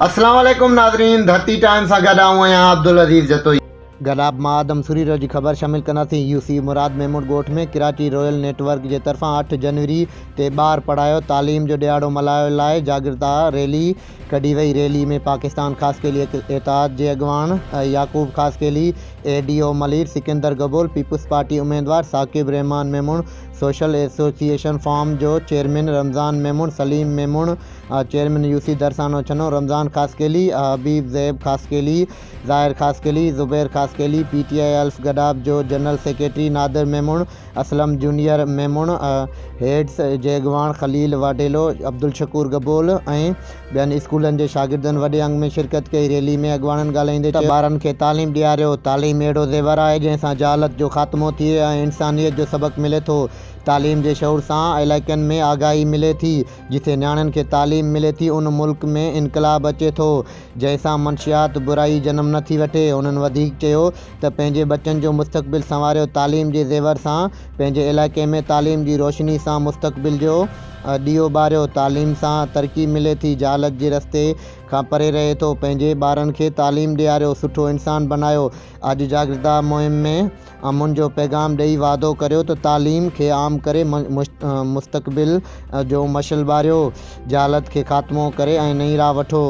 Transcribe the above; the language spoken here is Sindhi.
اسلام عليڪم ناظرين ڌرتي ٽائيم سان گڏ آئون آهيان عبدالعزيز جتوئي. گڏاپ مان آدم سريرو جي خبر شامل ڪنداسين يو سي مراد ميمڻ ڳوٺ ۾ ڪراچي رويل نيٽ ورڪ جي طرفان اٺ جنوري تي ٻار پڙهايو تعليم جو ڏهاڙو ملهايو لاء جاڳرتا ريلي ڪڍي وئي ريلي ۾ پاڪستان خاصخيلي اتحاد جي اڳواڻ Yaqub Khaskheli A D O Malir Sikandar Gabol peoples party اميدوار Saqib Rehman Memon social association farm جو chairman Ramzan Memon Saleem Memon chairman U C Darsano Channo, Ramzan Khaskheli, Habib Zeb Khaskheli, Zahir Khaskheli, Zubair Khaskheli, P T I الف گڏاپ جو general secretary Nadir Memon, Aslam junior Memon, heads جي اڳواڻ خليل واڍيلو، عبدالشڪور گبول ۽ ٻين اسڪولن جي شاگردن وڏي انگ ۾ شرڪت ڪئي. ريلي ۾ اڳواڻن ڳالهائيندي چيو ته ٻارن کي تعليم ڏياريو، تعليم اهڙو زيور آهي جنهن سان جهالت جو خاتمو ٿئي ۽ انسانيت جو سبق ملي ٿو، تعليم جي شعور سان علائقن ۾ آگاهي ملي ٿي، جتي نياڻين کي تعليم ملي ٿي ان ملڪ ۾ انقلاب اچي ٿو جنهن سان منشيات برائي جنم نه ٿي وٺي. هنن وڌيڪ چيو ته پنهنجي ٻچن جو مستقبل سنواريو تعليم جي زيور سان پنهنجي علائقي ۾ تعليم جي روشني سان مستقبل جو ڏيئو ٻاريو تعليم سان ترقي ملي ٿي جهالت جي رستي کان پري رهي ٿو پنهنجي ٻارن کي تعليم ڏياريو سٺو انسان بنايو اڄ جاڳرتا مهم ۾ امن جو پيغام ڏئي وعدو ڪريو ته تعليم کي عام ڪري مستقبل جو مشعل ٻاريو، جهالت کي خاتمو ڪري ۽ نئين راهه وٺو.